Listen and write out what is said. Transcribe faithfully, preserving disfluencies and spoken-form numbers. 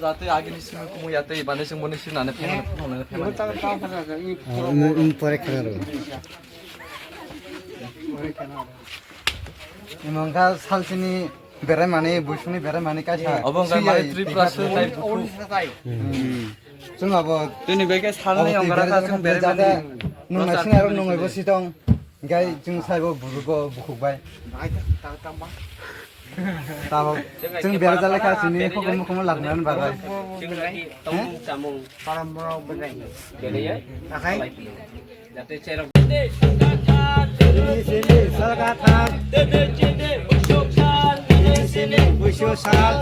Jate agini simi kumu yate bani sing boni sing nane phemani phemani phemani. Ang pore khana ro. Imong kha salsini berai mani, buisuni berai mani kaisa. Obo wngkha mani Tripura sini. Chwng abo tini beke salni abo ongkha kha chwng berai mani. Nung naising aro nungwi bo sitong. Gai chwng saibo burugo bukhuk bai. Tamo chwng bera jale kha sini hukumu hukumu lagnani bagwi. Chwng lagi tongmung chamung. Param rok bwrwi. Belai ya. Akhai. Jate cherok. Sini sini salga thang. Sini sini buisok sal.